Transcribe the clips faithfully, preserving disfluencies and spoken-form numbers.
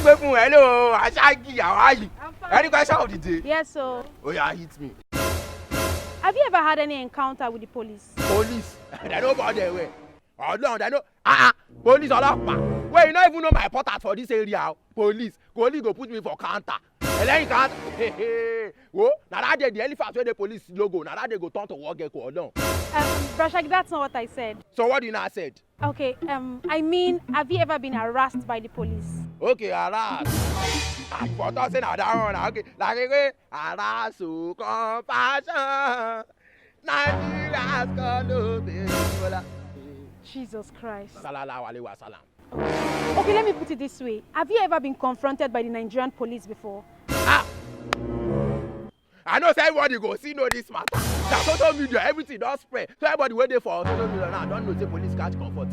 Pé fún, hello, Ashagi, how are you? I'm fine. Any question of the day? Yes, so Oh yeah, hit me. Have you ever had any encounter with the police? Police. They don't bother well. Ọlọ́run, they know. Ah, ah, police ọlọ́pàá. Wait, you no even know my porters for this area o. Police. Police go put me for counter. Ẹlẹ́yìn counter. Wo, na that day the elephant wey dey police logo, na that day go turn to war gecko, Ọlọ́run. Um, Brashagi, that's not what I said. So what do you now said? Okay, um, I mean, have you ever been harassed by the police? Okay, harass. I for talk say na that one. Okay, like, okay, harass o, compassion. Nigeria's call o, baby, Bola. Jesus Christ. Sallallahu alaihi wasallam. Okay, let me put it this way. Have you ever been confronted by the Nigerian police before? Ah! I know say everybody go see know this matter. Na social media, everything don spread. So everybody wey dey for social media now don know say police catch comfort.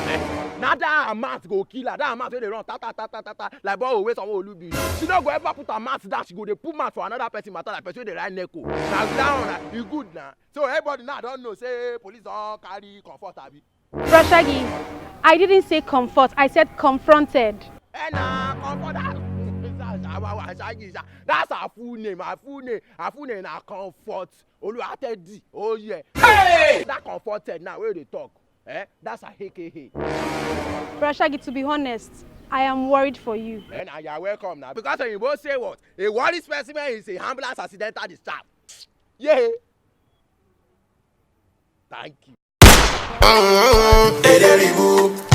Eh, na that Hamas go kill her. That Hamas wey dey run ta ta ta ta ta ta like borehole wey someone olu build. She no go ever put her mouth down. She go dey put mouth for another person matter like person wey dey ride neko. Na that one na e good na. So everybody now don know say police don carry comfort, abi. Brashagi, I didn't say comfort. I said confronted. Eh, na comfort that. That's her full name. Her full name. Her full name na Comfort Oluwatedi. Oh yeah. Hey! That comforted now wey you dey talk. Eh? That's her A K A. Brashagi, to be honest, I am worried for you. Eh, na you are welcome now. Because oyinbo say what? A worried specimen is a harmless accidental discharge. Yeah. Thank you. Ederibu.